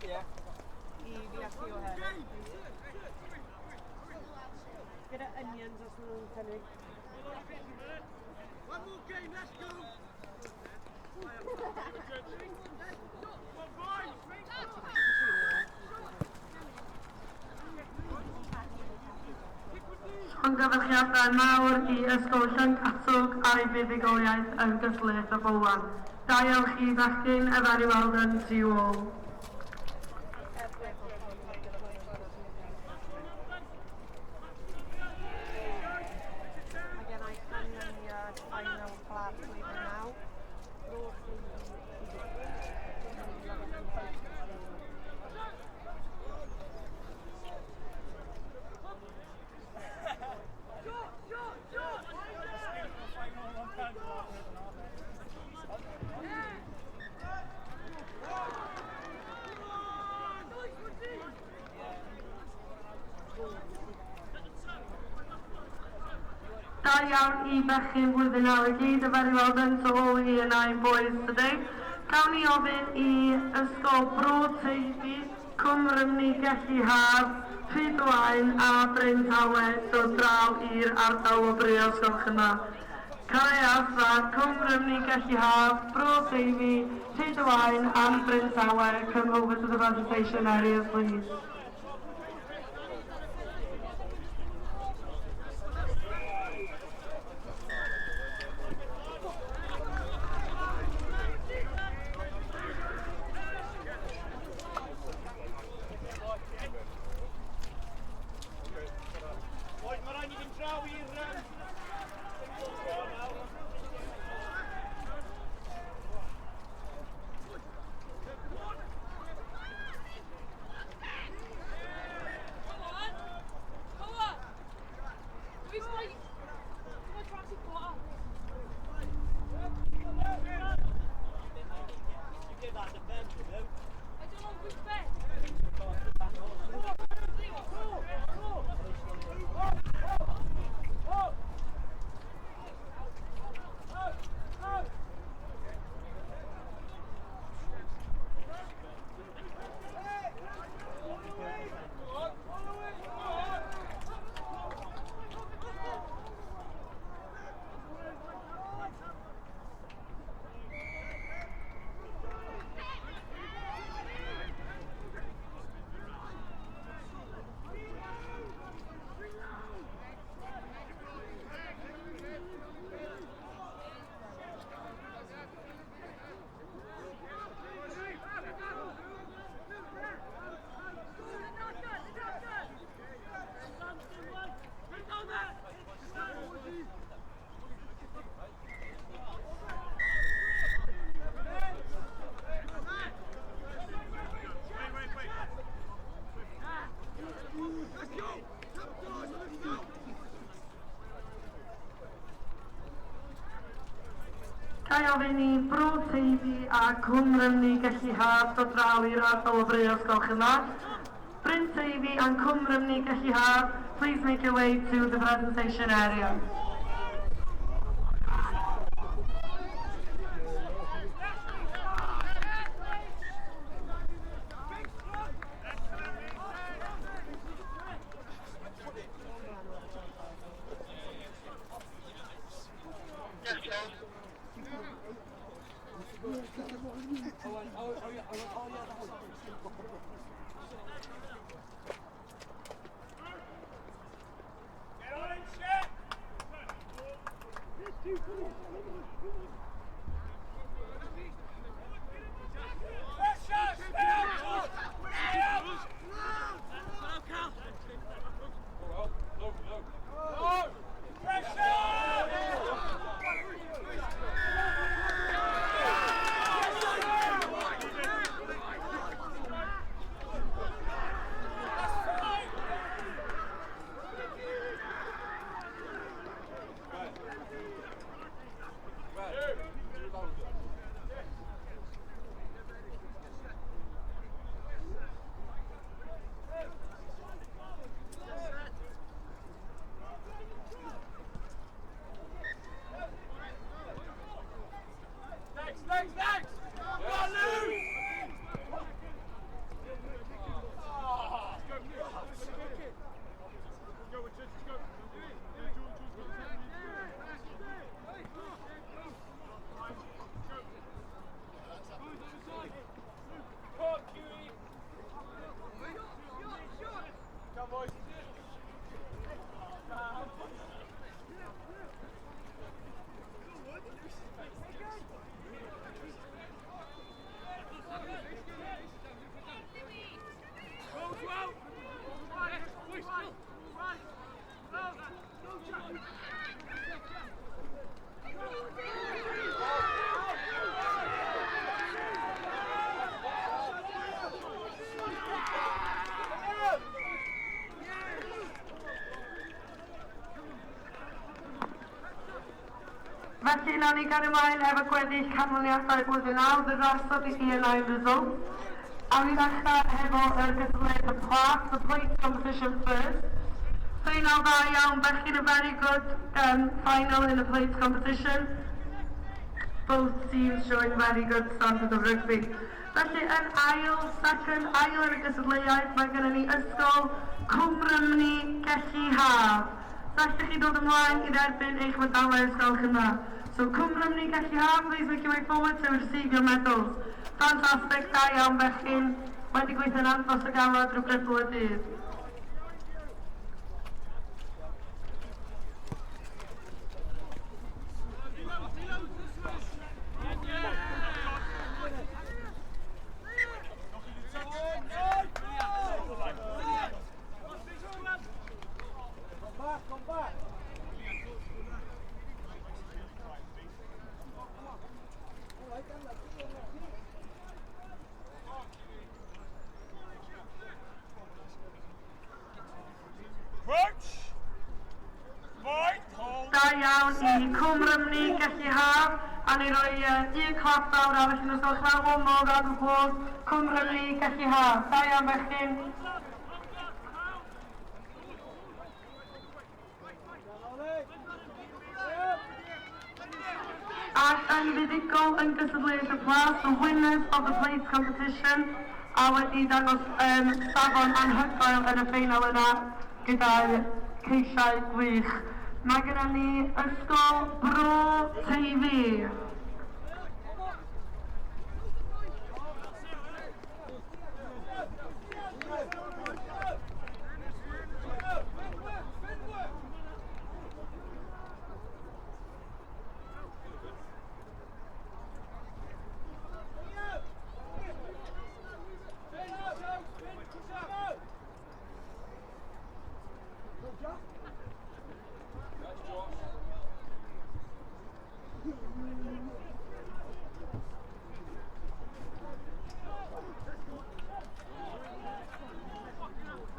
Ie. I fi a Theo hefyd. Gyda onions os maen nhw'n cynnig. One more game, let's go! Llongyfarchiadau mawr i Ysgol Llangatwg ar ei buddugoliaeth yn gystadleuaeth y Bowlan. Da iawn chi fachgen, a very well done to you all. Mae gen i canlyniad final plant blwyddyn 9. Bro Teifi. Da iawn i bechgyn blwyddyn 9 i gyd, a very well done to all the Year 9 boys today. Gawn ni ofyn i Ysgol Bro Teifi, Cwm Rhymni Gelli Haf, Rhyd-y-waun a Bryn Tawe dod draw i'r ardal wobrwyo os gwelwch yn dda. Can I ask that Cwm Rhymni Gelli Haf, Bro Teifi, Rhyd-y-waun and Bryn Tawe come over to the presentation area, please. Oed, mae rhaid i fynd draw i'r... Come on! Come on! Who's my... My Jurassic Park? You give that to Ben, you know. I don't know who's Ben. Come on! Let's go! Capitalise on this now! Ga i ofyn i Bro Teifi a Cwm Rhymni Gelli Haf dod draw i'r ardal wobrwyo os gwelwch yn dda. Bryn Teifi and Cwm Rhymni Gelli Haf, please make your way to the presentation area. Get on and check! Felly, nawn ni gario ymlaen efo gweddill canlyniadau blwyddyn 9, the rest of the Year 9 results. Awn ni ddechrau hefo yr gystadleuaeth y plat, the plate competition first. Ffeinal dda iawn, bechgyn, a very good final in the plate competition. Both teams showing very good standard of rugby. Felly yn ail, second, ail yn y gystadleuaeth, mae gennym ni Ysgol Cwm Rhymni Gelli Haf. So allwch chi dod ymlaen i dderbyn eich medalau, os gwelwch yn dda. So Cwm Rhymni Gelli Haf, please make your way forward to receive your medals. Fantastic, da iawn bechgyn, wedi gweithio'n andros o galed drwy gydol y dydd. Come back, come back. Crouch! Right, hold. Da iawn i Cwm Rhymni Gelli Haf, a ni roi un clap fawr arall yn ysgol chwarae, one more round of applause, Cwm Rhymni Gelli Haf. Da iawn bechgyn. Ac yn fuddugol yn gystadleuaeth y plas, the winners of the plate competition, a wedi dangos safon anhygoel yn y ffeinal yna gyda'r ceisiau gwych. Mae gennym ni Ysgol Bro Teifi.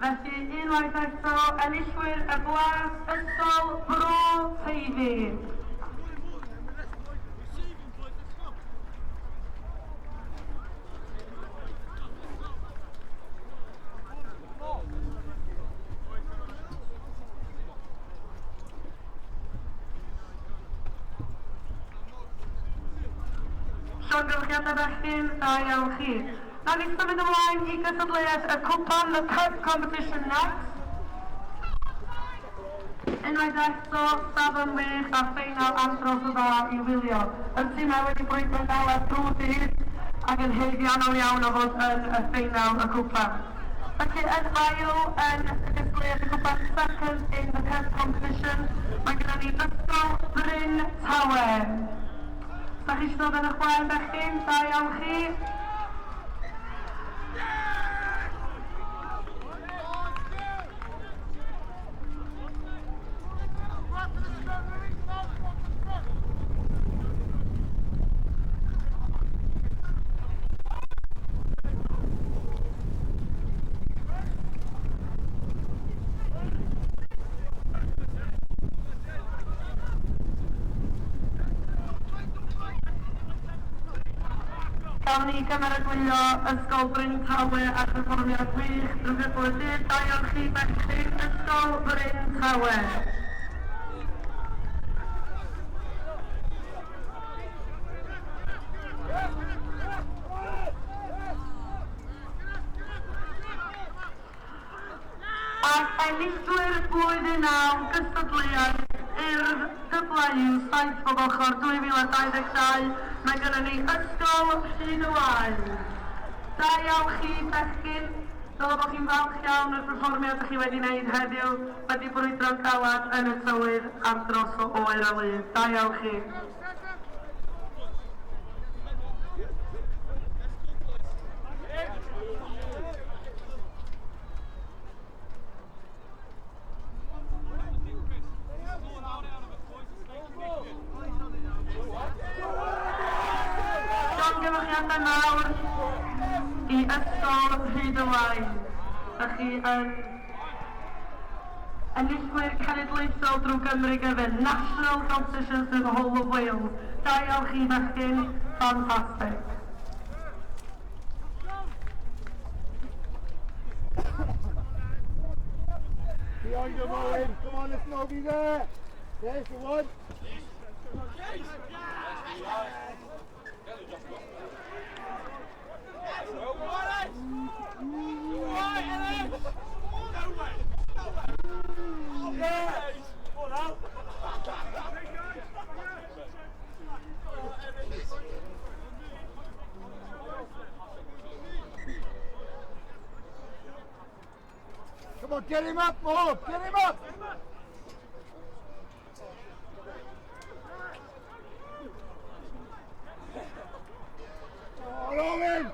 Felly, unwaith eto, enillwyr y blas, Ysgol Bro Teifi. Receiving, boys, let's go. Llongyfarchiadau bechgyn, da iawn chi. Nawn ni symud ymlaen i gystadleuaeth y cwpan, the cup competition next. Unwaith eto, safon wych a ffeinal andros o dda i wylio. Y tîmau wedi brwydro'n galed drwy dydd ac yn haeddiannol iawn o fod yn y ffeinal y cwpan. Felly yn ail yn y gystadleuaeth y cwpan, second in the cup competition, mae gennym ni Ysgol Bryn Tawe. Da chi eisiau dod yn eich blaen bechgyn? Da iawn chi. Back to the scrum, release now, from the scrum. Gawn ni gymeradwyo Ysgol Bryn Tawe ar perfformiad gwych drwy gydol y dydd. Da iawn chi bechgyn, Ysgol Bryn Tawe. Ac enillwyr blwyddyn 9 gystadleuaeth Urdd W 7 bob ochr 2022, mae gennym ni Ysgol Rhyd y Waun. Da iawn chi bechgyn, dylai bod chi'n falch iawn o'r perfformiad ydych chi wedi wneud heddiw, wedi brwydro'n galed yn y tywydd ar dros o oer a wlyb. Da iawn chi. Llongyfarchiadau mawr i Ysgol Rhyd y Waun. Dych chi yn Enillwyr cenedlaethol drwy Gymru gyfan, national competitions through the whole of Wales. Da iawn chi bechgyn, fantastic. Behind him, Owen. Come on, there's nobody there. There's the one. Come on, get him up, Bob. Get him up. Come on, Owen.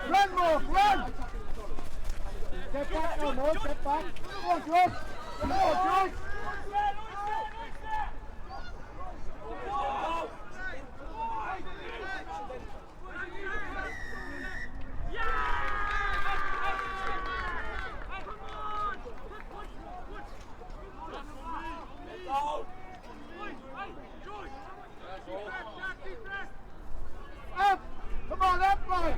Run, Morph, run! Get back now, Morph, get back. Come on, George. Come on, George. Up! Come on, up, boys!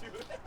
Do it.